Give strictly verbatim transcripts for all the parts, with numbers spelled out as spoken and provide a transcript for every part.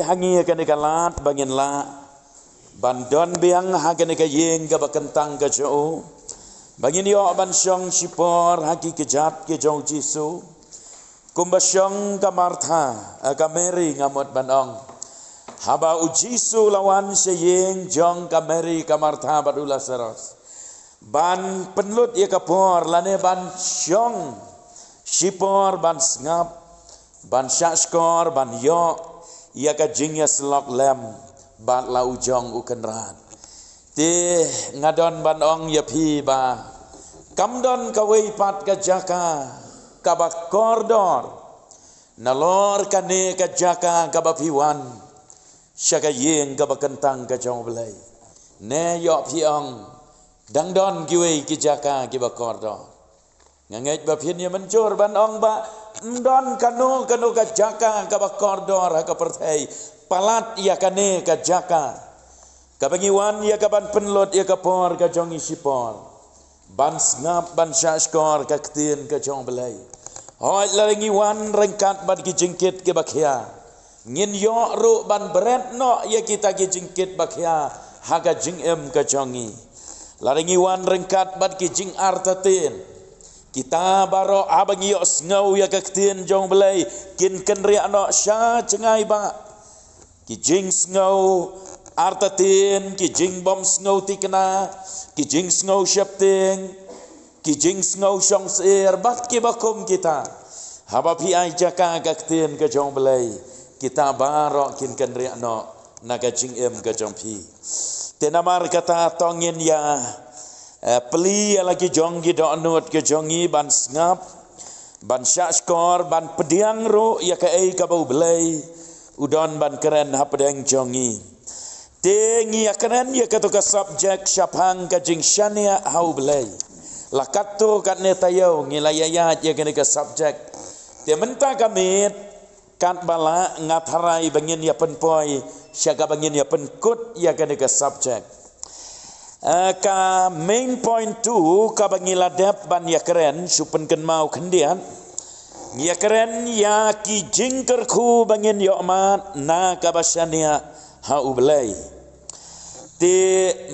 ha ngi ïa kane ka lad ba ngin lah ban don biang ha kane ka ïing kaba kyntang ka jong u, ba ngin ïoh ban shong shipor ha ki kjat ki jong u Jisu. Kumba shong ka Martha, eh, ka Mary, nga mut ban ong, haba u Jisu u la wan sha ïing jong ka Mary, ka Martha bad u Lasaros, ban pynlut ïa ka por lane ban shong shipor ban sngap, ban shahshkor, ban ïoh ïa ka jingïasyllok lem bad la u jong u Kynrad. Te nga don ban ong ïa phi ba kam don kawei pat ka jaka kaba kordor nalor kane ka jaka kaba phi wan sha ka ïing kaba kyntang ka jong u Blei. Ne ïoh phi ong, dang don kiwei ki jaka kiba kordor. Nga ngeit ba phin ïa mynjur ban ong ba ym don kano kano ka jaka kaba kordor ha ka pyrthei palat ïa kane ka jaka kaba ngi wan ïa ka ban pynlut ïa ka por ka jong ngi shipor ban sngap, ban shahshkor ka ktien ka jong u Blei. Hooid, lada ngi wan ryngkat bad ki jingkit kiba khia, ngin ïoh ruh ban bret noh ïa kita ki jingkit ba khia ha ka jingim ka jong ngi. Lada ngi wan ryngkat bad ki jingartatien, kita baroh haba ngi ïohsngew ïa ka ktien jong u Blei kin kynriah noh sha jngai ba ki jingsngew artatien, ki jingbym sngew thikna, ki jingsngew sheptieng, ki jingsngew shongshit bad kiba kum kita. Haba phi ai jaka ka ktien ka jong u Blei, kita baroh kin kynriah noh na ka jingim ka jong phi. Te namar kata to ngin ïa, eh, plie ïa la ki jong ki dohnud ka jong ngi ban sngap, ban shahshkor, ban pdiang ruh ïa kaei kaba u Blei u don ban kren hapdeng jong ngi. Te ngi ïa kren ïa kato ka subject shaphang ka jingshaniah ha u Blei. La katto katne taïew ngi la ïa ïaid ïa kane ka subject. Te mynta ka miet katba lah nga tharai ba ngin ïa pynpoi sha kaba ngin ïa pynkut ïa kane ka subject. Eh, ka main point two kaba ngi la dep ban ïa kren, shu pynkynmaw khyndiat. Ngi ïa kren ïa ki jingkyrkhu ba ngin ïoh mad na kaba shaniah ha u Blei. Te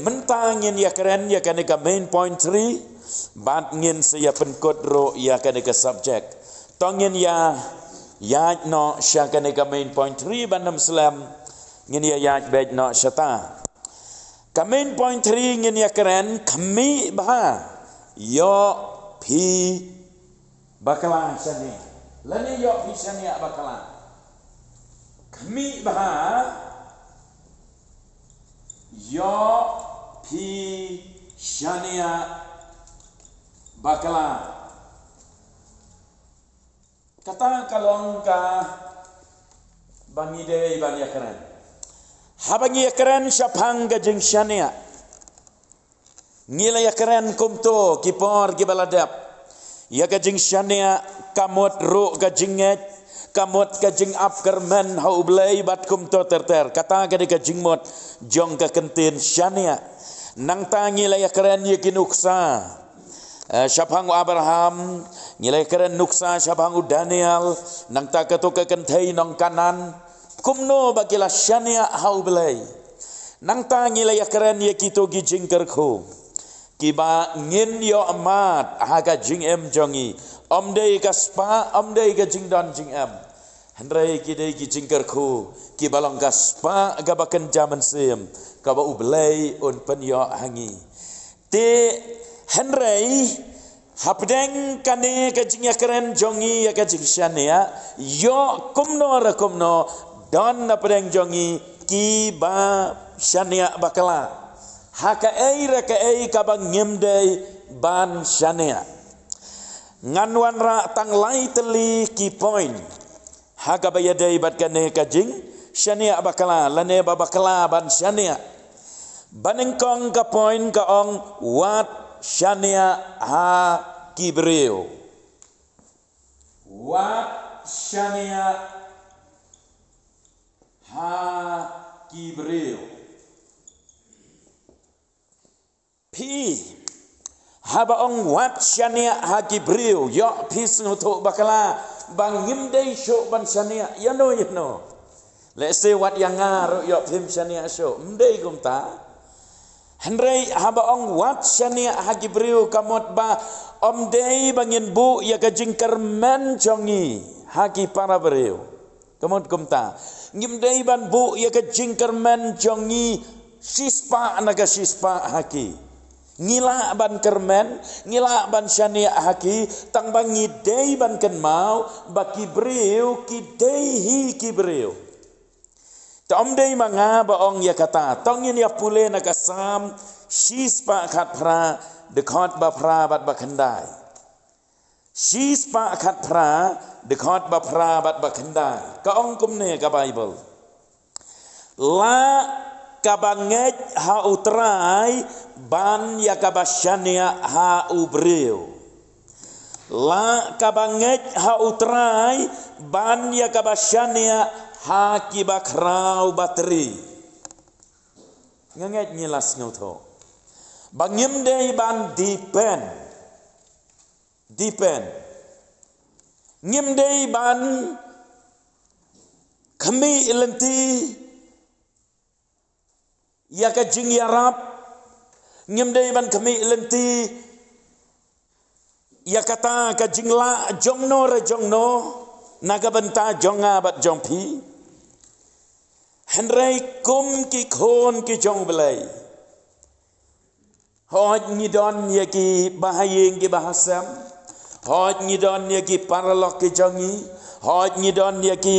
mynta ngin ïa kren ïa kane ka main point three bad ngin sa ïa pynkut ruh ïa kane ka subject. To ngin ïa ïaid noh sha kane ka main point three ban ym slem, ngin ïa ïaid beit noh shata. Ka main point three ngin ïa kren, khmih bha, ïoh phi bakla shaniah. Lane ïoh phi shaniah bakla. Khmih bha, ïoh phi shaniah bakla. Kata ka long kaba ngi dei ban ïa kren. Haba ngi ïa kren shaphang ka jingshaniah, ngi la ïa kren kumto ki por kiba la dep. Ïa ka jingshaniah ka mut ruh ka jingngeit, ka mut ka jingap kyrmen ha u Blei bad kumto ter ter. Kata ka dei ka jingmut jong ka kyntien shaniah. Nangta ngi la ïa kren ïa ki nuksa. Eh, shaphang u Abraham, ngi la ïa kren nuksa shaphang u Daniel, nangta kato ka kynthei nong Kanaan, kumno ba ki la shaniah ha u Blei. Nangta ngi la ïa kren ïa kito ki jingkyrkhu kiba ngin ïoh mad ha ka jingim jong ngi. Ym dei ka spah, ym dei ka jingdon jingem. Hynrei ki dei ki jingkyrkhu kiba long ka spah kaba kynja mynsiem, kaba u Blei un pynïoh ha ngi. Te hynrei hapdeng kane ka jingïakren jong ngi ïa ka jingshaniah, ïoh kumno re kumno don hapdeng jong ngi kiba shaniah bakla ha kaei re kaei kaba ngim dei ban shaniah. Ngan wanrah tang lai tylli ki point ha kaba ïadei bad kane ka jingshaniah bakla lane ba bakla ban shaniah. Ba nyngkong ka point ka ong, wat shaniah ha ki briew. Wat shaniah ha ki briew. Phi, haba ong wat shaniah ha ki briew, ïoh phi sngewthuh bakla ba ngim dei shuh ban shaniah ïano ïano. Lehse wat ïa nga ruh ïoh phim shaniah shuh. Ym dei kumta. Hynrei haba ong wat shaniah ha ki briew ka mut ba ym dei ba ngin buh ïa ka jingkyrmen jong ngi ha ki para briew. Ka mut kumta. Ngim dei ban buh ïa ka jingkyrmen jong ngi shispah na ka shispah ha ki. Ngi lah ban kyrmen, ngi lah ban shaniah ha ki, tang ba ngi dei ban kynmaw ba ki briew ki dei hi ki briew. Te ym dei ma nga ba ong ïa kata, to ngin ïa pule na ka Salm shispah khatphra, dkhot ba phra bad ba khyndai. Shispah khatphra, dkhot ba phra bad ba khyndai. Ka ong kumne ka Baibl. Lah kaba ngeit ha U Trai ban ïa kaba shaniah ha u briew. Lah kaba ngeit ha U Trai ban ïa kaba shaniah ha kiba khraw batri. Nga ngeit ngi la sngewthuh ba ngim dei ban depend. Depend. Ngim dei ban khmih lynti ïa ka jingïarap. Ngim dei ban khmih lynti ïa kata ka jinglah jongno re jongno na ka bynta jong nga bad jong phi. Hynrei kum ki khun ki jong U Blei, hooid ngi don ïa ki bahaïing ki bahasem. Hooid ngi don ïa ki paralok ki jong ngi. Hooid ngi don ïa ki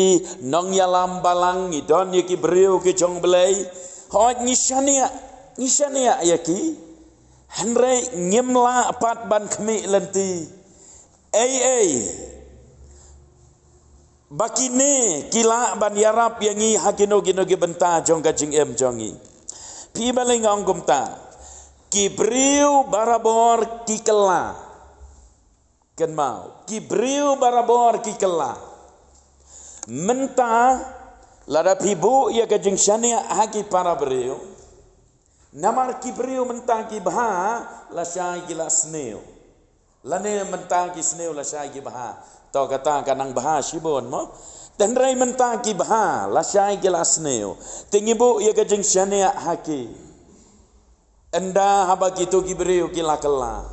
nongïalam balang, ngi don ïa ki briew ki jong U Blei. Hooid ngi shaniah, ngi shaniah ïa ki. Hynrei ngim lah pat ban khmih lynti. Ei ei. Ba kine ki lah ban ïarap ïa ngi ha kino kino ki bynta jong ka jingim jong ngi. Phi balei nga ong kumta? Ki briew barabor ki kylla. Kynmaw, ki briew barabor ki kylla. Mynta lada phi buh ïa ka jingshaniah ha ki para briew. Namar ki briew mynta ki bha lashai ki la sniew. Lane mynta ki sniew lashai ki bha. To kata ka nang bha shibun mo. Hynrei mynta ki bha lashai ki la sniew. Te ngi buh ïa ka jingshaniah ha ki. Ynda haba kito ki briew ki la kylla.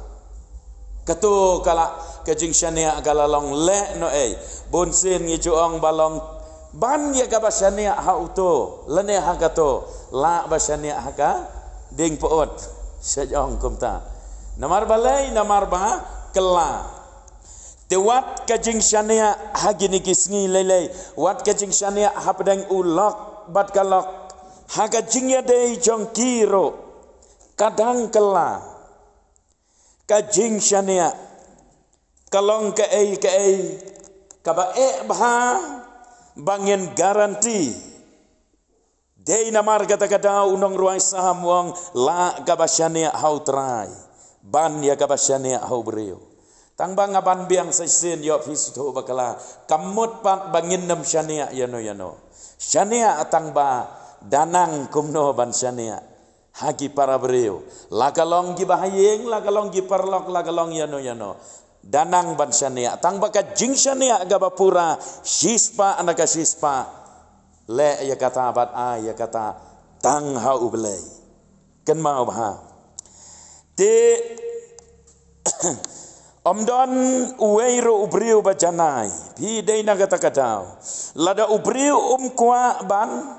Kato ka la ka jingshaniah ka la long lehnohei. Bun sien ngi ju ong ba long ban ïa kaba shaniah ha uto lane ha kato. Lah ba shaniah ha ka diengpyut. Sha ong kumta. Namar balei, namar ba kylla. Te wat ka jingshaniah ha kine ki sngi lei lei. Wat ka jingshaniah hapdeng u lok bad ka lok. Ha ka jingïadei jong ki ruh. Ka dang kylla. Ka jingshaniah ka long kaei kaei kaba eh bha ba ngin guarantee. Dei namar kata ka daw u nongrwai Salm u ong lah kaba shaniah ha U Trai ban ïa kaba shaniah ha u briew. Tang ba nga ban biang sa shisien ïoh phi sngewthuh bakla. Kam mut pat ba ngin nym shaniah ïano ïano. Shaniah tang ba da nang kumno ban shaniah ha ki para briew. La ka long ki bahaïing, la ka long ki paralok, la ka long ïano ïano. Da nang ban shaniah. Tang ba ka jingshaniah kaba pura shispah na ka shispah. Leh ïa kata bad ai ïa kata tang ha U Blei. Kynmaw bha. Te ym don uwei ruh u briew ba janai. Phi dei na kata ka daw. Lada u briew um kwah ban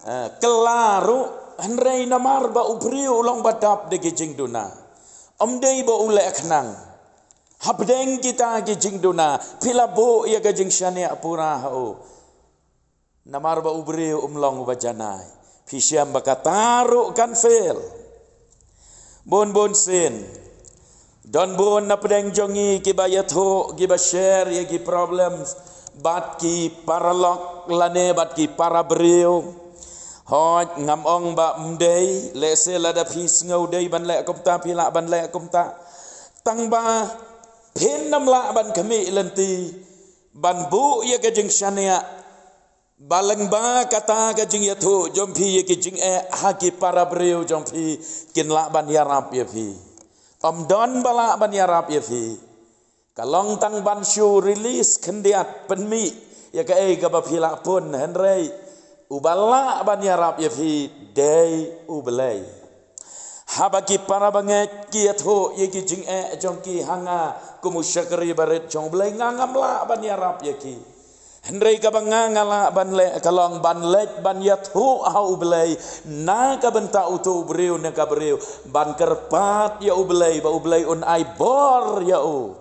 Eh, kylla ruh, hynrei namar ba u briew u long ba dap da ki jingduna. Ym dei ba u leh khnang. Hapdeng kita ki jingduna, phi la buh ïa ka jingshaniah pura ha u. Namar ba u briew um long uba janai. Phi shem ba kata ruh kan fail. Bun bun sien. Don bun na pdeng jong ngi kiba ïathuh, kiba share ïa ki problems bad ki paralok lane bad ki para briew. Hooid, ngam ong ba ym dei, lehse lada phi sngew dei ban leh kumta, phi lah ban leh kumta. Tang ba phin nym lah ban khmih lynti ban buh ïa ka jingshaniah. Ba lyngba kata ka jingïathuh jong phi ïa ki jingeh ha ki para briew jong phi kin lah ban ïarap ïa phi. Ym don ba lah ban ïarap ïa phi. Ka long tang ban shu release khyndiat, pynmih ïa kaei kaba phi lah pun, hynrei uba lah ban ïarap ïa phi dei U Blei. Haba ki para bangeit ki ïathuh ïa ki jingeh jong ki ha nga kum u shakri barit jong U Blei, nga ngam lah ban ïarap ïa ki. Hynrei kaba nga nga lah ban leh ka long ban leit ban ïathuh ha U Blei na ka bynta uto u briew ne ka briew, ban kyrpad ïa U Blei ba U Blei un ai bor ïa u,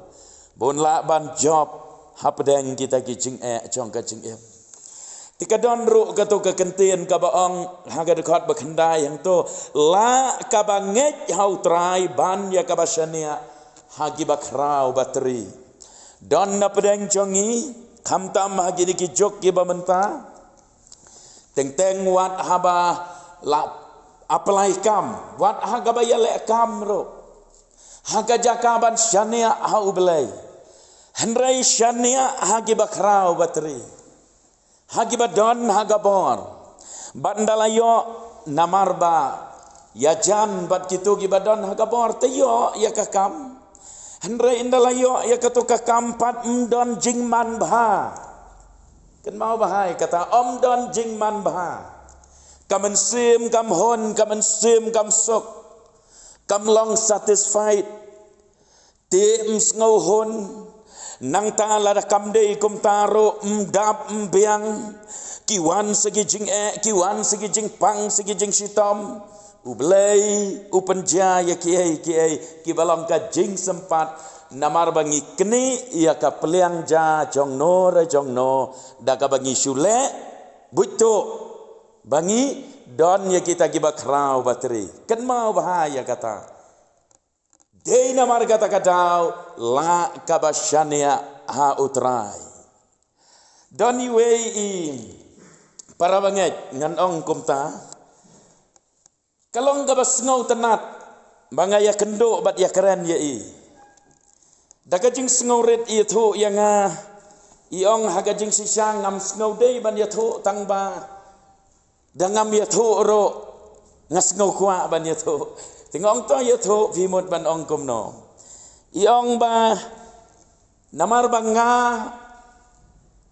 ba un lah ban jop hapdeng kita ki jingeh jong ka jingim. Te ka don ruh kato ka kyntien kaba ong ha ka dkhot ba khyndai hangto, lah kaba ngeit ha U Trai ban ïa kaba shaniah ha kiba khraw ba tri. Don na pdeng jong ngi, khamtam ha kine ki juk kiba mynta, teng teng wat haba la apply kam, wat ha kaba ïaleh kam ruh, ha ka jaka ban shaniah ha U Blei, hynrei shaniah ha kiba khraw ba tri, ha kiba don ha ka bor. Bad ynda la ïoh, namar ba ïajan bad kito kiba don ha ka bor, te ïoh ïa ka kam. Hynrei ynda la ïoh ïa kato ka kam pat, ym don jingman bha. Kynmaw bha ïa kata, ym don jingman bha. Ka mynsiem kam hun, ka mynsiem kam suk, kam long satisfied. Te ym sngew hun. Nangta lada kam dei kumta ruh, ym dap ym biang, ki wan sa ki jingeh, ki wan sa ki jingpang, sa ki jingshitom. U Blei u pynjia ïa kiei kiei kiba long ka jingsympat, namar ba ngi knieh ïa ka pliang ja jong no re jong no da kaba ngi shu leh, buit to ba ngi don ïa kita kiba khraw ba tri. Kynmaw bha ïa kata. Dei namar kata ka daw, lah kaba shaniah ha U Trai. Don iwei i para bangeit, ngan ong kumta, ka long kaba sngewtynnat ba nga ïakynduh bad ïakren ïa i. Da ka jingsngewrit i ïathuh ïa nga, i ong ha ka jingshisha ngam sngew dei ban ïathuh tang ba da ngam ïathuh ruh nga sngew kwah ban ïathuh. Te nga ong to ïathuh, phi mut ban ong kumno. I ong ba namar ba nga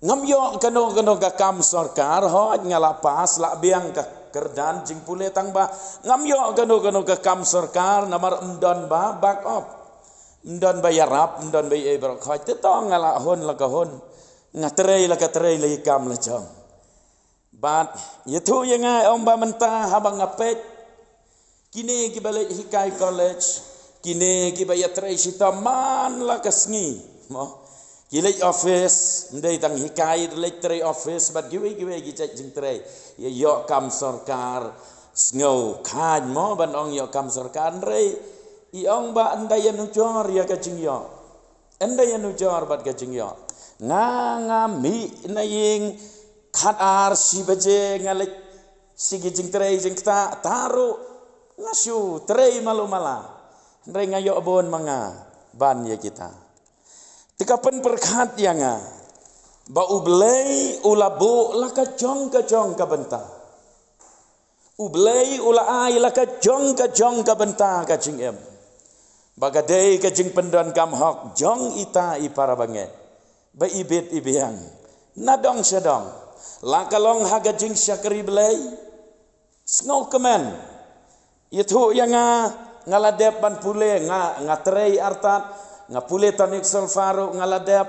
ngam ïoh kano kano ka kam sorkar, hooid nga la pass, la biang ka kyrdan jingpule, tang ba ngam ïoh kano kano ka kam sorkar namar ym don ba backup. Ym don ba ïarap, ym don ba ïa baroh khoit. Te to nga la hun la ka hun, nga trei la ka trei, la ïa kam la jong. Bad ïathuh ïa nga, ong ba mynta haba nga peit, kine kiba leit hikai college, kine kiba ïatrei shitom man la ka sngi, mo, ki leit office, ym dei tang hikai, leit trei office bad kiwei kiwei ki jait jingtrei. Ïa ïoh kam sorkar, sngew khain mo ban ong ïoh kam sorkar, hynrei i ong ba ynda ïanujor ïa ka jingïoh, ynda ïanujor bad ka jingïoh, nga, nga mih na ïing khat ar shi baje, nga leit sha ki jingtrei jingktah, ta ruh nga shu trei malu mala, hynrei nga ïoh bun ma nga ban ïa kita. Te ka pynpyrkhat ïa nga ba U Blei u la buh la ka jong ka jong ka bynta. U Blei u la ai la ka jong ka jong ka bynta ka jingim, ba ka dei ka jingpyndonkam hok jong ita i para bangeit, ba i bit i biang na dong sha dong, la ka long ha ka jingshakri Blei. Sngewkmen. Ïathuh ïa nga, nga la dep ban pule, nga, nga trei artat, nga pule tonic solfa ruh nga la dep,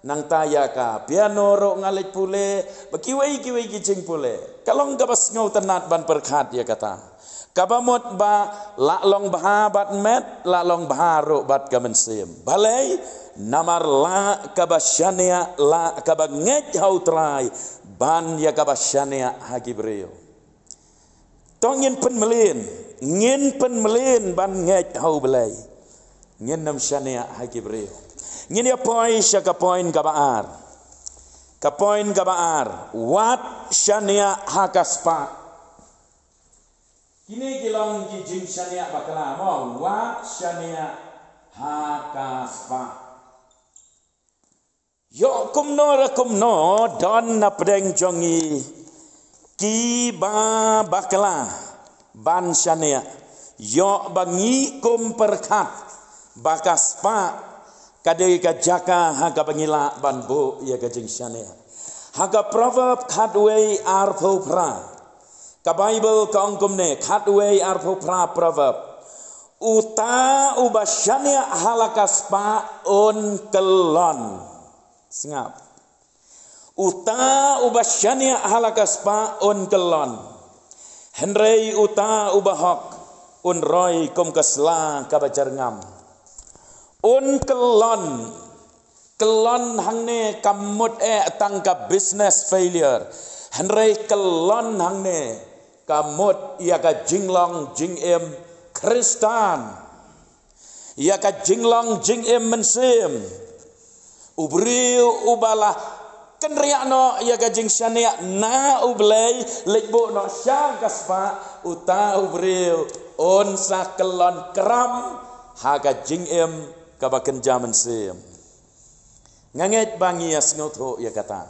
nangta ïa ka piano ruh nga leit pule, ba kiwei kiwei ki jingpule. Ka long kaba sngewtynnat ban pyrkhat ïa kata. Kaba mut ba la long bha bad met, la long bha ruh bad ka mynsiem. Balei? Namar la kaba shaniah, la kaba ngeit ha U Trai ban ïa kaba shaniah ha ki briew. To ngin pynmlien, ngin pynmlien ban ngeit ha U Blei. Ngin nym shaniah ha ki briew. Ngin ïa poi sha ka point kaba ar. Ka point kaba ar, wat shaniah ha ka spah. Kine ki long ki jingshaniah bakla mo, wat shaniah ha ka spah. Ïoh kumno re kumno don na pdeng jong ngi kiba bakla ban shaniah. Ïoh ba ngi kum pyrkhat ba ka spah ka dei ka jaka ha kaba ngi lah ban buh ïa ka jingshaniah. Ha ka Proverb khatwei arphew phra, ka Baibl ka ong kumne, khatwei arphew phra, Proverb: Uta uba shaniah ha la ka spah un kyllon. Sngap. Uta uba shaniah ha la ka spah un kyllon, hynrei uta uba hok un roi kum ka sla kaba jyrngam. Un kyllon. Kyllon hangne kam mut eh tang ka business failure, hynrei kyllon hangne ka mut ïa ka jinglong jingim Khristan, ïa ka jinglong jingim mynsiem. U briew uba la kynriah noh ïa ka jingshaniah na U Blei, leit buh noh sha ka spah, uta u briew un sa kyllon kram ha ka jingim kaba kynja mynsiem. Nga ngeit ba ngi ïa sngewthuh ïa kata.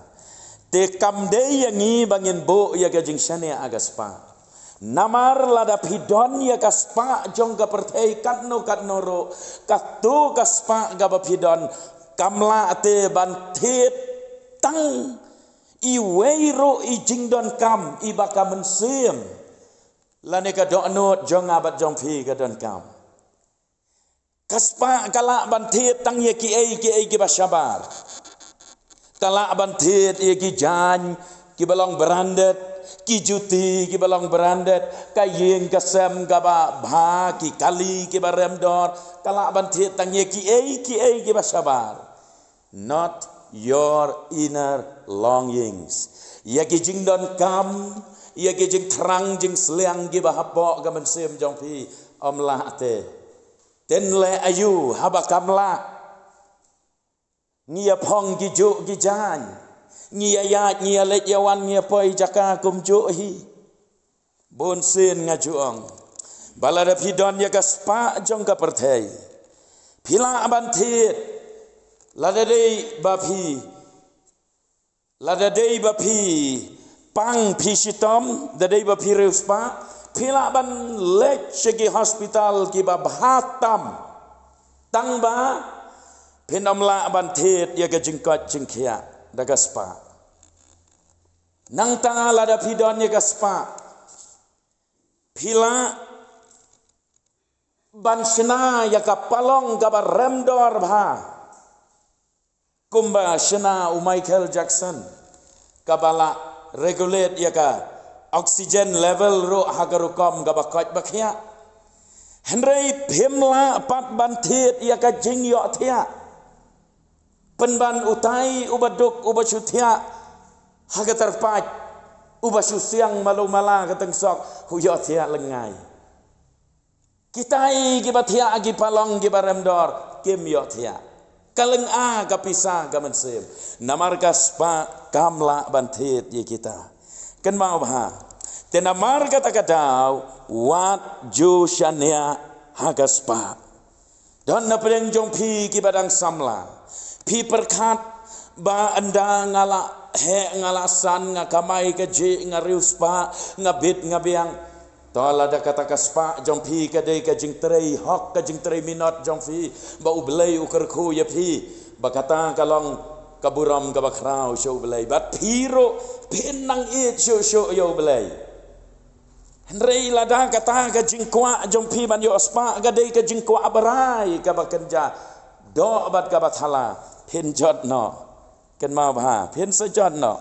Te kam dei ïa ngi ba ngin buh ïa ka jingshaniah ha ka spah. Namar lada phi don ïa ka spah jong ka pyrthei katno katno ruh, kato ka spah kaba phi don kam lah te ban thied tang iwei ruh i jingdonkam iba ka mynsiem lane ka dohnud jong nga bad jong phi ka donkam. Ka spah ka lah ban thied tang ïa kiei kiei kiba shabar. Ka lah ban thied ïa ki jaiñ kiba long branded, ki juti kiba long branded, ka ïing ka sem kaba bha, ki kali kiba rem dor. Ka lah ban thied tang ïa kiei kiei kiba shabar. Not your inner longings. Ïa ki jingdonkam, ïa ki jingthrang jingsliang kiba hapoh ka mynsiem jong phi, ym lah te. Te leh aïu haba kam lah? Ngi ïa phong ki juh ki jaiñ, ngi ïa ïaid, ngi ïa leit ïa wan, ngi ïa poi jaka kumjuh hi. Bun sien nga ju ong ba lada phi don ïa ka spah jong ka pyrthei, phi lah ban thied. Lada dei ba phi, lada dei ba phi pang, phi shitom, da dei ba phi riewspah, phi lah ban leit sha ki hospital kiba bha tam, tang ba phin ym lah ban thied ïa ka jingkoit jingkhiah da ka spah. Nangta lada phi don ïa ka spah, phi lah ban shna ïa ka palong kaba rem dor bha, kumba shna u Michael Jackson, kaba lah regulate ïa ka oxygen level ruh ha ka rukom kaba koit ba khiah. Hynrei phim lah pat ban thied ïa ka jingïohthiah. Pynban utai uba duk uba shu thiah ha ka tyrpait, uba shu siang malu mala ka tyngsok, u ïohthiah lyngngai. Kitai kiba thiah ha ki palong kiba rem dor kim ïohthiah. Ka lynga, ka pisa, ka mynsiem. Namar ka spah kam lah ban thied ïa kita. Kynmaw bha. Te namar kata ka daw, wat ju shaniah ha ka spah. Don na pdeng jong phi kiba dang samla. Phi pyrkhat ba ynda nga la heh, nga la san, nga kamai kajih, nga riewspah, nga bit nga biang. To lada kata ka spah jong phi ka dei ka jingtrei hok, ka jingtrei minot jong phi, ba U Blei u kyrkhu ïa phi, ba kata ka long ka burom kaba khraw sha U Blei. Bad phi ruh phin nang ïeit shuh shuh ïa U Blei. Hynrei lada kata ka jingkwah jong phi ban ïoh spah ka dei ka jingkwah brai kaba kynja doh bad kaba thala, phin jot noh. Kynmaw bha, phin sa jot noh.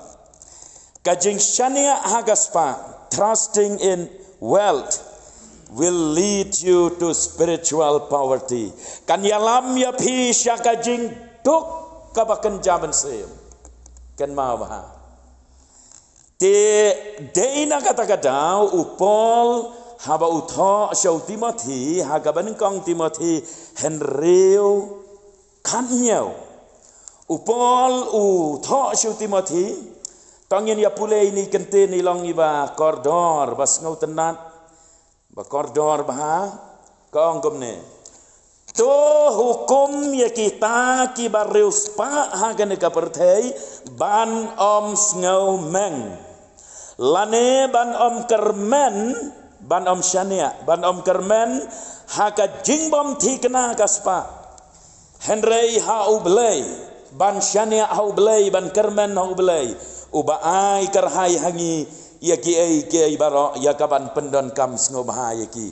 Ka jingshaniah ha ka spah, trusting in wealth, will lead you to spiritual poverty. Kan ïalam ïa phi sha ka jingduk kaba kynja mynsiem. Kynmaw bha. Te dei na kata ka daw u Paul haba u thoh sha u Timothi, ha kaba nyngkong Timothi hynriew khathynñiew. U Paul u thoh sha u Timothi, to ngin ïa pule ïa ine i kyntien, i long iba kordor, ba sngewtynnat, ba kordor bha, ka ong kumne: To hukum ïa kita kiba riewspah ha kane ka pyrthei ban ym sngewmeng, lane ban ym kyrmen, ban ym shaniah, ban ym kyrmen ha ka jingbymthikna ka spah. Hynrei ha U Blei, ban shaniah ha U Blei, ban kyrmen ha U Blei. Uba ai kyrhai ha ngi ïa kiei kiei baroh ïa kaban pyndonkam sngewbha ïa ki.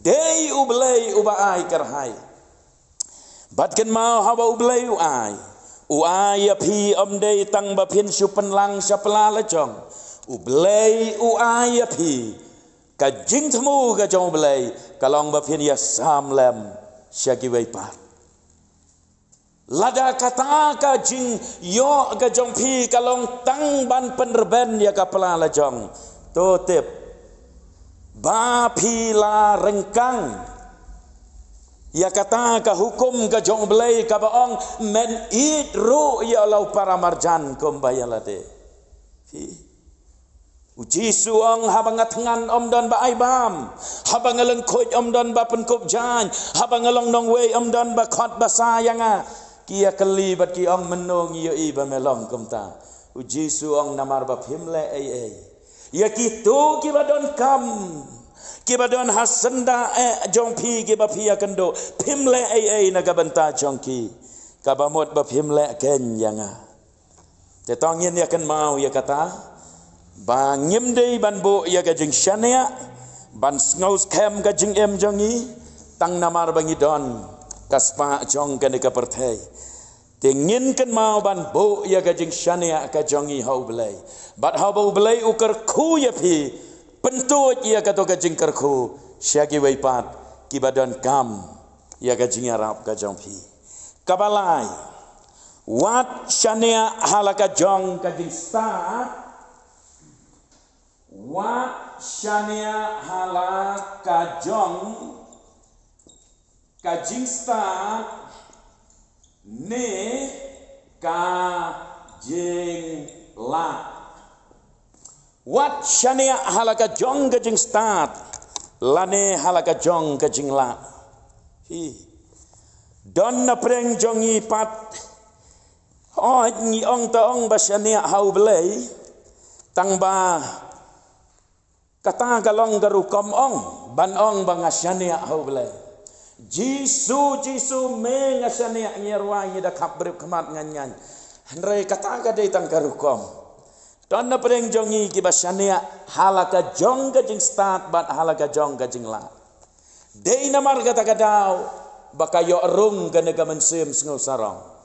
Dei U Blei uba ai kyrhai. Bad kynmaw, haba U Blei u ai, u ai ïa phi ym dei tang ba phin shu pynlang sha pla la jong. U Blei u ai ïa phi ka jingthmu ka jong U Blei, ka long ba phin ïasam lem sha kiwei pat. Lada kata ka jingïoh ka jong phi ka long tang ban pynrben ïa ka pla la jong, to tip ba phi la ryngkang ïa kata ka hukum ka jong U Blei kaba ong, men ïeit ruh ïa la u para marjan kumba ïa lade. Phi. U Jisu ong, haba nga thngan ym don ba ai bam, haba nga lyngkhuid ym don ba pynkup jaiñ, haba nga long nongwei ym don ba khot basa ïa nga. Ki ïa kylli bad ki ong, mynno ngi ïohi ba me long kumta? U Jisu ong, namar ba phim leh ei ei ïa kito kiba donkam, kiba don ha syndah eh jong phi kiba phi ïa kynduh, phim leh ei ei na ka bynta jong ki, kaba mut ba phim leh keiñ ïa nga. Te to ngin ïa kynmaw ïa kata ba ngim dei ban buh ïa ka jingshaniah ban sngewskhem ka jingim jong ngi tang namar ba ngi don ka spah jong kane ka pyrthei. Te ngin kynmaw ban buh ïa ka jingshaniah ka jong ngi ha U Blei. Bad haba U Blei u kyrkhu ïa phi, pyntuid ïa kato ka jingkyrkhu sha kiwei pat kiba donkam ïa ka jingïarap ka jong phi. Kaba lai, wat shaniah ha la ka jong ka jingstad. Wat shaniah ha la ka jong ka jingstad ne ka jinglah. Wat shaniah ha la ka jong ka jingstad lane ha la ka jong ka jinglah. Hi. Don na pdeng jong ngi pat, hooid, ngi ong ta ong ba shaniah ha U Blei, tang ba kata ka long ka rukom ong, ban ong ba nga shaniah ha U Blei. Jisu, Jisu, me nga shaniah, ngi rwai, ngi da khap brip khmat ngan ngan. Hynrei kata ka dei tang ka rukom. Don na pdeng jong ngi kiba shaniah ha la ka jong ka jingstad bad ha la ka jong ka jinglah. Dei namar kata ka daw ba ka ïoh rung kane ka mynsiem sngewsarong.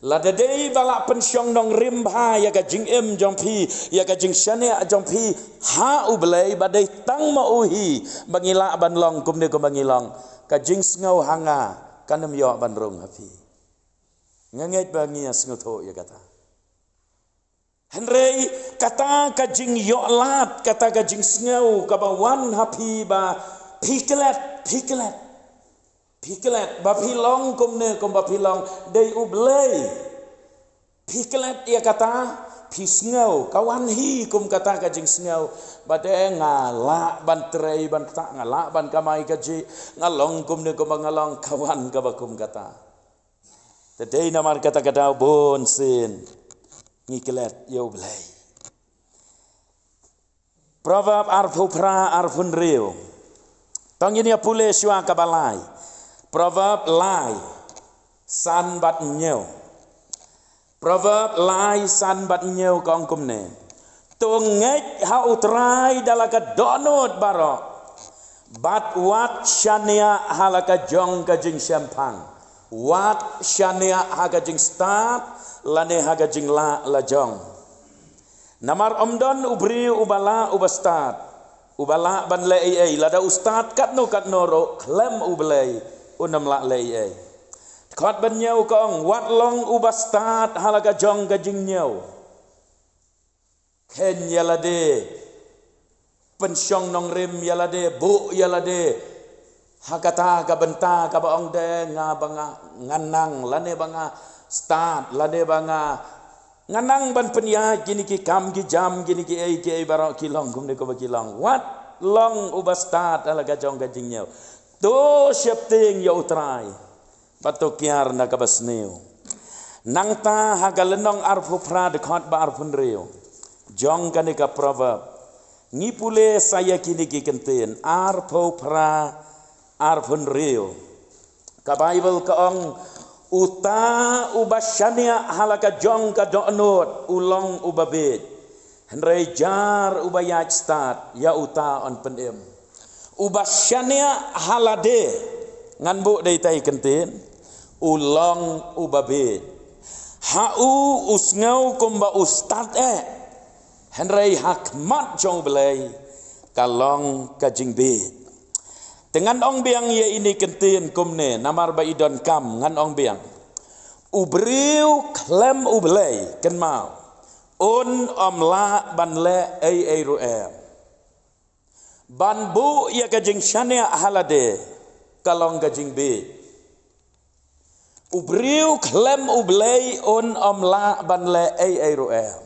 Lada dei ba lah pynshong nongrim bha ïa ka jingim jong phi, ïa ka jingshaniah jong phi ha U Blei, ba dei tang ma U hi ba ngi lah ban long kumne kumba ngi long, ka jingsngew ha nga kan ym ïoh ban rung ha phi. Nga ngeit ba ngi ïa sngewthuh ïa kata. Hynrei kata ka jingïohlad, kata ka jingsngew kaba wan ha phi ba phi klet, phi klet, phi klet, ba phi long kumne kumba phi long, dei U Blei. Phi klet ïa kata, phi sngew, ka wan hi kum kata ka jingsngew ba dei nga lah ban trei ban ktah, nga lah ban kamai kajih, nga long kumne kumba nga long, ka wan kaba kum kata. Te dei namar kata ka daw bun sien ngi klet ïa U Blei. Proverb arphew phra, arphew hynriew. To ngin ïa pule shuwa kaba lai. Proverb lai, san bad hynñiew. Proverb lai, san bad hynñiew ka ong kumne: To ngeit ha U Trai da la ka dohnud baroh, bad wat shaniah ha la ka jong ka jingshemphang. Wat shaniah ha ka jingstad lane ha ka jinglah la jong. Namar ym don u briew uba lah uba stad, uba lah ban leh ei ei, lada u stad katno katno ruh khlem U Blei un ym lah leh ei ei. Dkhot ba hynñiew ka ong: Wat long uba stad ha la ka jong ka jingñiew. Kheiñ ïa lade, pynshong nongrim ïa lade, buh ïa lade ha kata ka bynta kaba ong de nga ba nga, nga nang, lane ba nga stad, lane ba nga, nga nang ban pynïaid kine ki kam ki jam, kine kiei kiei baroh ki long kumne kumba ki long. Wat long uba stad ha la ka jong ka jingñiew. To sheptieng ïa U Trai bad to kiar na kaba sniew. Nangta ha ka lynnong arphew phra, dkhot ba arphew hynriew jong kane ka Proverb, ngi pule sa ïa kine ki kyntien, arphew phra, arphew hynriew. Ka Baibl ka ong: Uta uba shaniah ha la ka jong ka dohnud u long uba bieit. Hynrei jar uba ïaid stad ïa uta yn pynim. Uba shaniah ha lade, ngan buh dei tai kyntien, u long uba bieit. Ha u u sngew kumba u stad eh. Hynrei ha khmat jong U Blei ka long ka jingbieit. Te ngan ong biang ïa ine i kyntien kumne, namar ba i donkam, ngan ong biang. U briew khlem U Blei, kynmaw, un ym lah ban leh ei ei ruh em. Ban buh ïa ka jingshaniah ha lade ka long ka jingbieit. U briew khlem U Blei un ym lah ban leh ei ei ruh em.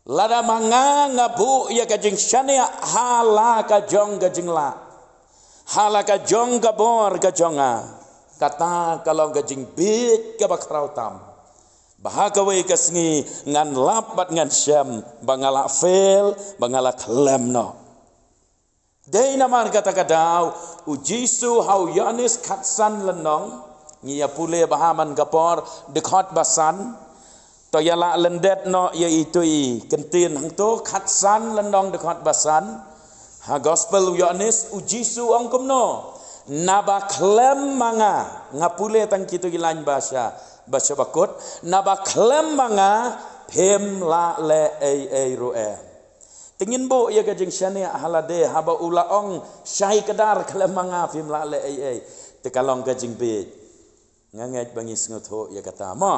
Lada ma nga nga buh ïa ka jingshaniah ha la ka jong ka jinglah, ha la ka jong ka bor ka jong nga, kata ka long ka jingbieit kaba khraw tam. Ba ha kawei ka sngi ngan lap bad ngan shem ba nga la fail, ba nga la khlem noh. Dei namar kata ka daw, U Jisu ha u Ïoannis khatsan lynnong, ngi ïa pule bha man ka por, dkhot ba san, to ïa la lyndet noh ïa itu i kyntien hangto, khatsan lynnong dkhot ba san, ha Gospel u Ïoannis, U Jisu ong kumno, naba khlem ma nga, nga pule tang kitu ki lain ba sha, ba sha ba kut, naba khlem ma nga, phim lah leh ei ei ruh em. Te ngin buh ïa ka jingshaniah ha lade haba u la ong shai kdar khlem ma nga phim lah leh ei ei. Te ka long ka jingbieit. Nga ngeit ba ngi sngewthuh ïa kata mo.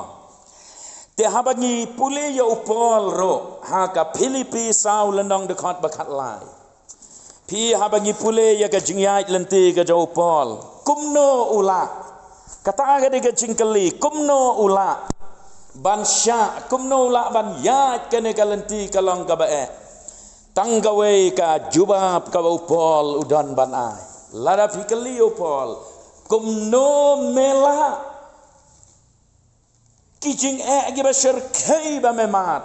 Te haba ngi pule ïa u Paul ruh ha ka Philippi saw lynnong dkhot ba khatlai. Phi haba ngi pule ïa ka jingïaid lynti ka jong u Paul. Kumno u lah. Kata ka dei ka jingkylli, kumno u lah ban shah, kumno u lah ban ïaid kane ka lynti ka long kaba eh. Tang kawei ka jubab kaba u Paul u don ban ai. Lada phi kylli u Paul, kumno me lah. Ki jingeh kiba shyrkhei ba me mad.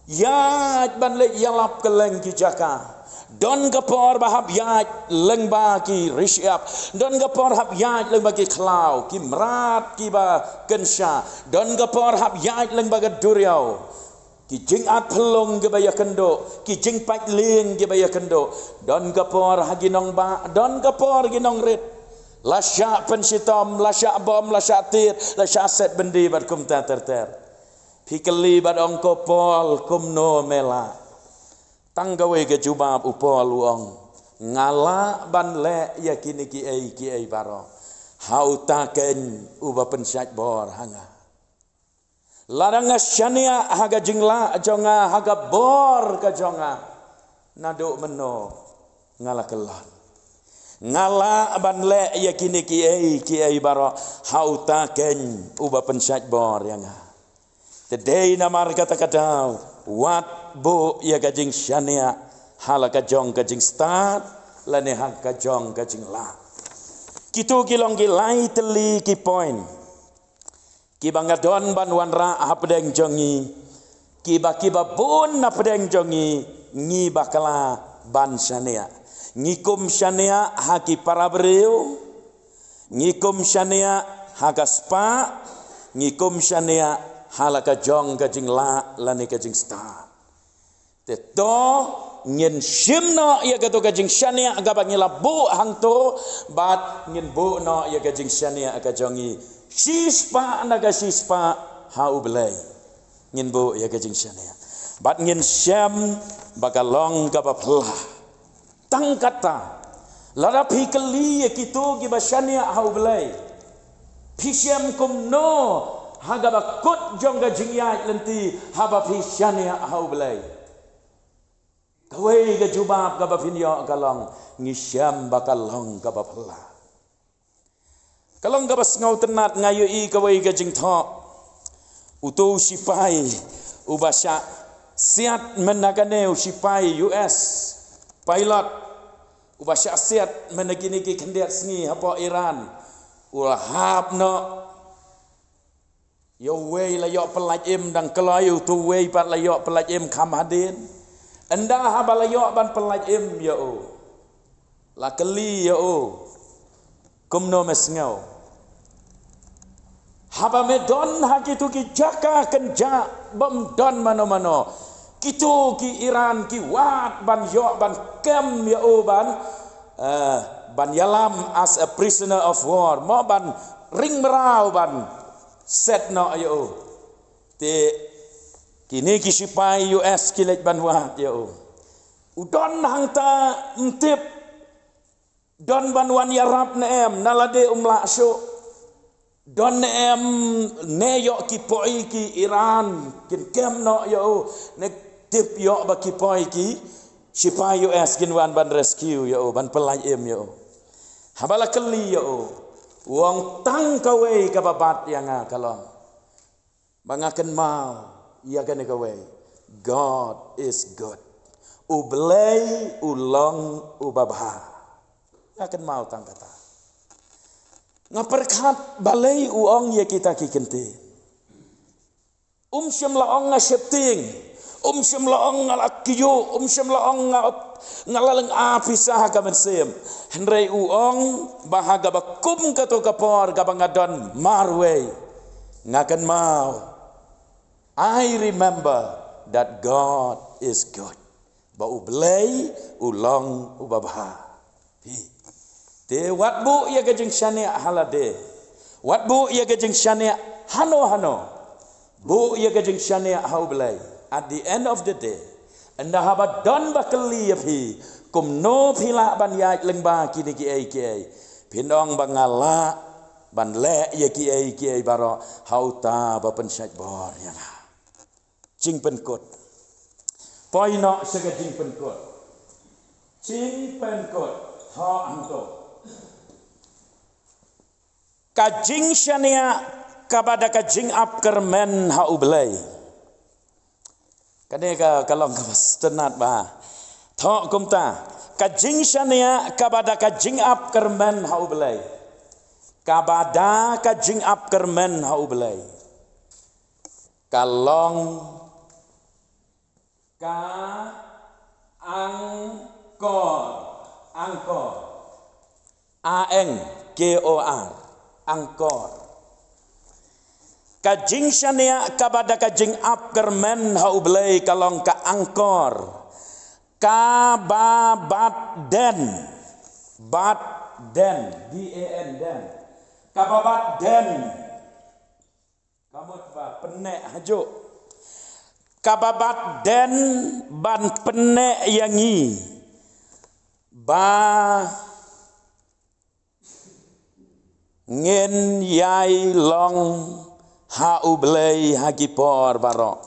Ïaid ban leit ïalap kylleng ki jaka. Don ka por ba hap ïaid lyngba ki ri shyiap. Don ka por hap ïaid lyngba ki khlaw, ki mrad kiba kynsha. Don ka por hap ïaid lyngba ka duriaw. Ki jingat phyllung kiba ïakynduh, ki jingpait lieng kiba ïakynduh. Don ka por ha ki nongbah, don ka por ki nongrit. La shah pynshitom, la shah bom, la shah tied, la shah set byndi bad kumta ter ter. Phi kylli bad ong ko Paul kumno me lah. Tang kawei ka jubab u Paul u ong. Nga lah ban leh ïa kine kiei kiei baroh. Ha uta keiñ uba pynshait bor ha nga. Lada nga shaniah ha ka jinglah jong nga ha ka bor ka jong nga. Naduh mynno nga la kyllon. Nga lah ban leh ïa kine kiei kiei baroh ha uta keiñ uba pynshait bor ïa nga. Te dei namar kata ka daw wat buh ïa ka jingshaniah ha la ka jong ka jingstad lane ha ka jong ka jinglah. Kitu ki long ki lai tylli ki point. Kiba nga don ban wanrah hapdeng jong ngi. Kiba kiba bun hapdeng jong ngi ngi bakla ban shaniah. Ngi kum shaniah ha ki para briew. Ngi kum shaniah ha ka spah. Ngi kum shaniah ha la ka jong ka jinglah lane ka jingstad. Te to ngin shim noh ïa kato ka jingshaniah kaba ngi la buh hangto bad ngin buh noh ïa ka jingshaniah ka jong ngi shispah na ka shispah ha U Blei. Ngin buh ïa ka jingshaniah bad ngin shem ba ka long kaba phylla. Tang kata lada phi kylli ïa kito kiba shaniah ha U Blei. Phi shem kumno ha kaba kut jong ka jingïaid lynti haba phi shaniah ha U Blei. Kawei ka jubab kaba phin ïoh ka long ngi shem ba ka long kaba phylla. Ka long kaba sngewtynnat nga ïohi kawei ka jingthoh. Uto u sipai uba shah siat mynta kane u sipai U S pilot uba shah siat mynta kine ki khyndiat sngi hapoh Iran u la hap noh. Ïa uwei la ïoh pyllait im dang kloi, uto uwei pat la ïoh pyllait im kham hadien. Ynda haba la ïoh ban pyllait im ïa u, la kylli ïa u, kumno me sngew? Haba me don ha kitu ki jaka kynjah bym don mano mano, kitu ki Iran ki wad ban ïoh ban kem ïa u ban, eh, ban ïalam as a prisoner of war, mo ban ring mraw ban set noh ïa u. Te kine ki sipai U S ki leit ban wad ïa u. U don hangta, ym tip don ban wan ïarap ne em, na lade um lah shuh. Don ne em, ne ïoh ki poi ki Iran kin kem noh ïa u, ne tip ïoh ba ki poi ki sipai U S kin wan ban rescue ïa u, ban pyllait im ïa u. Haba la kylli ïa u, u ong tang kawei kaba bat ïa nga ka long ba nga kynmaw ïa kane kawei, God is good. U Blei u long uba bha. Nga kynmaw tang kata. Nga pyrkhat balei u ong ïa kita ki kyntien. Um shym la ong nga sheptieng. Um shym la ong nga la kyiuh. Um shym la ong nga, nga la lynga pisa ha ka mynsiem. Hynrei u ong ba ha kaba kum kato ka por kaba nga don marwei, nga kynmaw, I remember that God is good. Ba U Blei u long uba bha. Phi. Te wat buh ïa ka jingshaniah ha lade. Wat buh ïa ka jingshaniah hano hano. Buh ïa ka jingshaniah ha U Blei. At the end of the day, ynda haba don ba kylli ïa phi, kumno phi lah ban ïaid lyngba kine kiei kiei, phin ong ba nga lah ban leh ïa kiei kiei baroh ha uta ba pynshait bor ïa nga. Jingpynkut. Poi noh sha ka jingpynkut. Jingpynkut. Thoh hangto. Ka jingshaniah kaba da ka jingap kyrmen ha U Blei. Kane ka, ka long kaba sngewtynnat bha. Thoh kumta. Ka jingshaniah kaba da ka jingap kyrmen ha U Blei. Kaba da ka jingap kyrmen ha U Blei. Ka long ka angkor, angkor. A N K O R, angkor. Ka jingshaniah kaba da ka jingap kyrmen ha U Blei ka long ka angkor. Kaba bat den, bat den, D A N, den. Kaba bat den. Ka mut ba pynneh hajuh. Kaba bat den ban pynneh ïa ngi ba ngin ïai long ha U Blei ha ki por baroh.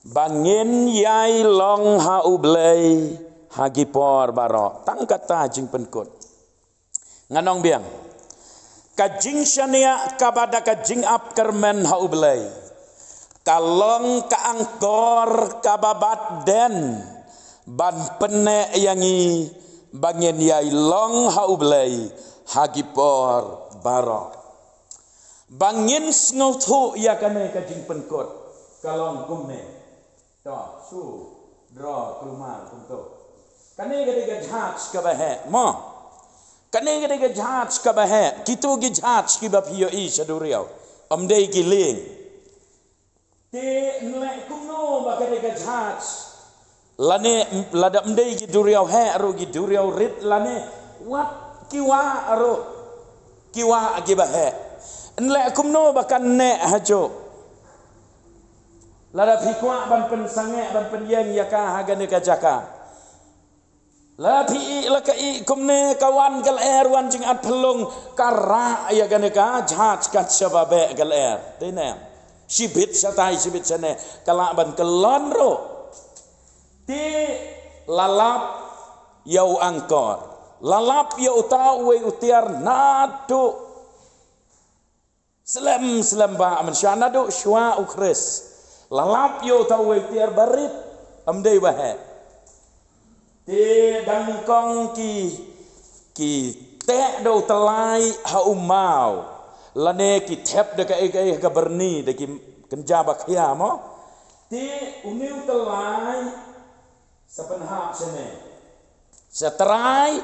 Ba ngin ïai long ha U Blei ha ki por baroh. Tang kata jingpynkut. Ngan ong biang. Ka jingshaniah kaba da ka jingap kyrmen ha U Blei ka long ka angkor kaba bat den ban pynneh ïa ngi ba ngin ïai long ha U Blei ha ki por baroh. Ba ngin sngewthuh ïa kane ka jingpynkut ka long kumne. To, shu draw kulmar kumto. Kane ka dei ka jhaj kaba heh, mo. Kane ka dei ka jhaj kaba heh, kito ki jhaj kiba phi ïohi sha duriaw. Ym dei ki lieng. Te nleh kumno ba ka dei ka jhaj. Lane lada ym dei ki duriaw heh ruh, ki duriaw rit lane wat ki wah ruh. Ki wah kiba heh. Nleh kumno ba kan neh hajuh. Lada phi kwah ban pynsangeh, ban pynïeng ïa ka ha kane ka jaka. Lada phi ïeh la ka ïeh kumne ka wan ka lyer, wan jyngat phyllung, ka rah ïa kane ka jhaj kat shaba beh ka lyer. Dei ne em? Shibit shatai, shibit shane, ka lah ban kyllon ruh. Te la lap ïa u angkor. La lap ïa uta uwei u tiar naduh slem, slem ba mynshuwa, naduh shuwa u Khrist. La lap ïa uta uwei u tiar barit, ym dei ba heh. Te dang nyngkong ki, ki teh da u tyllai ha u maw. Lane ki thep da kaei kaei ha ka byrni, da ki kynja ba khia mo. Te une u tyllai sa pynhap shane. Sha trai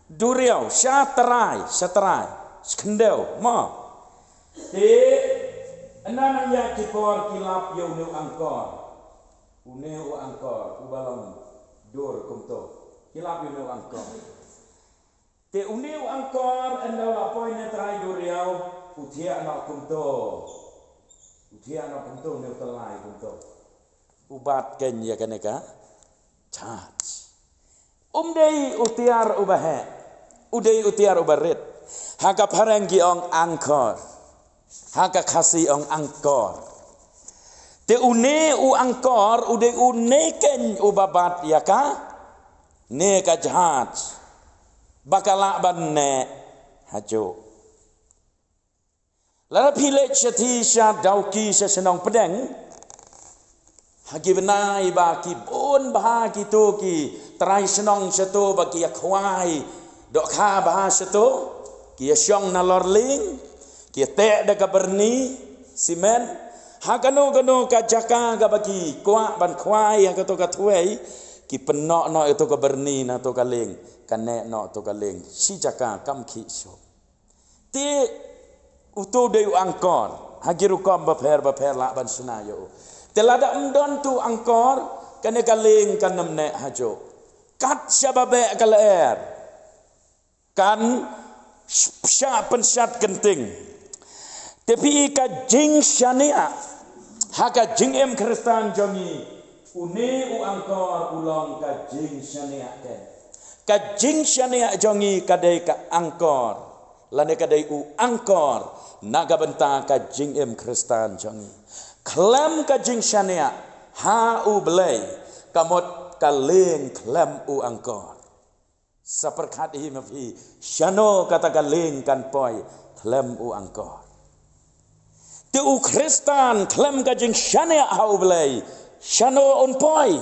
duriaw, sha trai, sha trai. Sha khyndew, mo. Te ynda nang ïaid ki por ki lap ïa une u angkor. Une u angkor, uba long dur kumto. Ki lap ïa une u angkor. Te une u angkor ynda la poi na trai duriaw, u thiah noh kumto. U thiah noh kumto, une u tyllai kumto. U bat kein ïa kane ka jahaj. Um dei u tiar uba heh. U dei u tiar uba rit. Ha ka phareng ki ong anchor. Ha ka Khasi ong angkor. Te une u angkor, u dei une kein uba bat ïa kane ka jahaj. Ba ka lah ban neh hajuh. Lada phi leit shathie sha Dawki sha shnong Pdeng, ha ki bnai ba ki bun bha kito ki trai shnong shato ba ki ïa khwai dohkha bha shato, ki ïa shong nalor lieng, ki ïa teh da ka byrni simen. Ha kano kano ka jaka kaba ki kwah ban khwai ha kato ka thwei, ki pynnoh noh ïa to ka byrni na to ka lieng, ka neh noh to ka lieng. Shi jaka kam khih shuh. Te uto u dei u angkor. Ha ki rukom bapher bapher lah ban shna ïa u. Te lada ym don uto u angkor, kane ka lieng kan ym neh hajuh. Kat shaba beh ka lyer, kan sh- shah pynshat kynting. Te phi i ka jingshaniah ha ka jingim Khristan jong ngi, une u angkor u long ka jingshaniah kein. Ka jingshaniah jong ngi ka dei ka angkor, lane ka dei u angkor na ka bynta ka jingim Khristan jong ngi. Khlem ka jingshaniah ha U Blei, ka mut ka lieng khlem u angkor. Sa pyrkhat hi ma phi, shano kata ka lieng kan poi khlem u angkor. Te u Khristan khlem ka jingshaniah ha U Blei, shano un poi?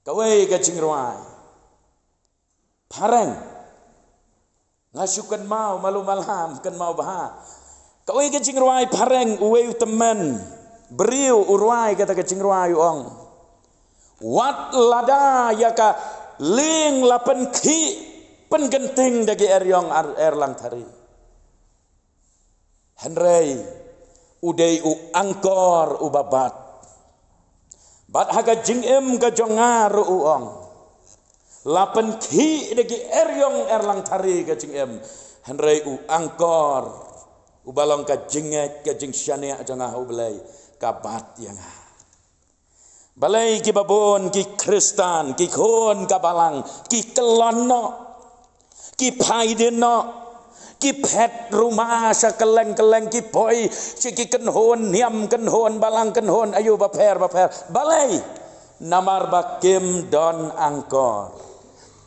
Kawei ka jingrwai phareng. Nga shu kynmaw malu malam, kynmaw bha. Kawei ka jingrwai phareng, uwei u tymmen briew u rwai kata ka jingrwai, u ong: Wat lada ïa ka lieng la pynkhih pynkynting da ki eriong ar-, erlang thari, hynrei u dei u angkor uba bat. Bad ha ka jingim ka jong nga ruh, u ong, la pynkhih da ki eriong erlang thari ka jingim, hynrei u angkor uba long ka jingngeit, ka jingshaniah jong nga ha U Blei, ka bat ïa nga. Balei kiba bun ki Khristan, ki khun ka balang, ki kyllon noh, ki phaidien noh, ki phet ruma sha kylleng kylleng, ki poi sha ki kynhun niam, kynhun balang, kynhun aïu bapher bapher? Balei? Namar ba kim don angkor.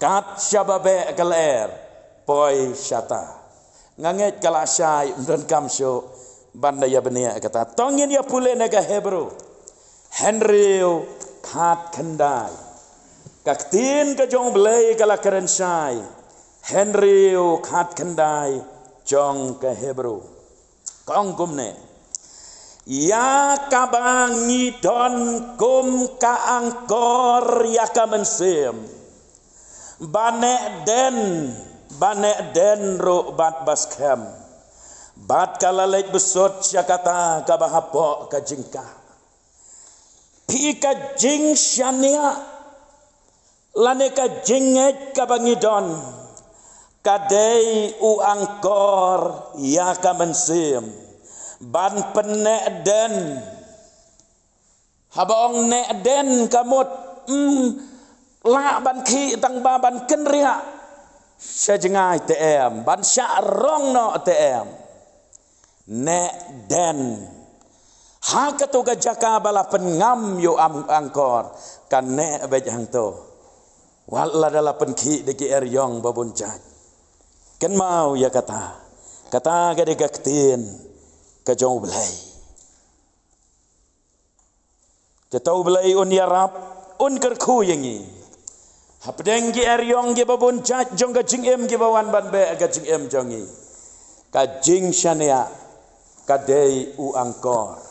Kat shaba beh ka lyer, poi shata. Nga ngeit ka la shai, ym donkam shuh ban da ïa bniah kata. To ngin ïa pule na ka Hebru hynriew khatkhyndai. Ka ktien ka jong U Blei ka la kren shai, hynriew khatkhyndai jong ka Hebru. Ka ong kumne: Ïa kaba ngi don kum ka angkor ïa ka mynsiem, ba neh dien, ba neh dien ruh bad ba skhem, bad ka la leit bsut sha kata kaba hapoh ka jingkah. Phi i ka jingshaniah lane ka jingngeit kaba ngi don, ka dei u angkor ïa ka mynsiem ban pynneh dien. Haba ong neh dien, ka mut, mm, lah ban khih tang ba ban kynriah sha jngai te em, ban shah rong noh te em. Neh dien. Ha kato ka jaka ba la pynngam ïa u am-, angkor, ka neh beit hangto. Wat lada la pynkhih da ki eriong ba bun jait. Kynmaw ïa kata. Kata ka dei ka ktien ka jong U Blei. Te to U Blei un ïarap, un kyrkhu ïa ngi hapdeng ki eriong kiba bun jait jong ka jingim, kiba wan ban beh ka jingim jong ngi. Ka jingshaniah ka dei u angkor.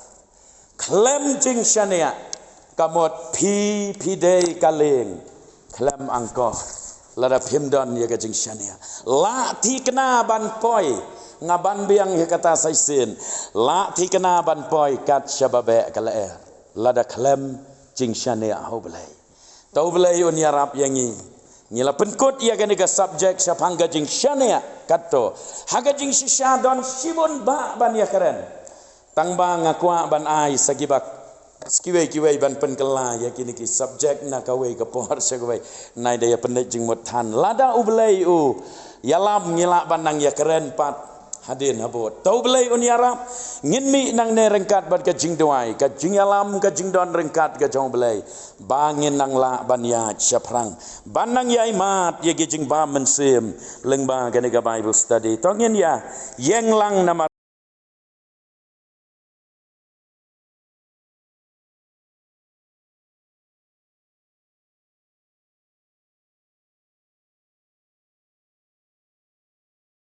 Khlem jingshaniah, ka mut phi, phi dei ka lieng khlem angkor. Lada phim don ïa ka jingshaniah, lah thikna ban poi. Nga ban biang ïa kata sa shisien. Lah thikna ban poi kat shaba beh ka lyer. Lada khlem jingshaniah ha U Blei. To U Blei un ïarap ïa ngi. Ngi la pynkut ïa kane ka subject shaphang ka jingshaniah katto. Ha ka jingshisha don shibun bah ban ïakren. Tang ba nga kwah ban ai sa kiba, sa kiwei kiwei ban pynkylla ïa kine ki subject na kawei ka por sha kawei. Nai da ïa pynleit jingmut than. Lada U Blei u ïalam ngi lah ban nang ïakren pat hadien habud. To U Blei un ïarap. Ngin mih nangne ryngkat bad ka jingduwai, ka jingïalam, ka jingdon ryngkat ka jong U Blei. Ba ngin nang lah ban ïaid shaphrang, ban nang ïai mad ïa ki jingbam mynsiem lyngba kane ka Bible study. To ngin ïa ïeng lang namar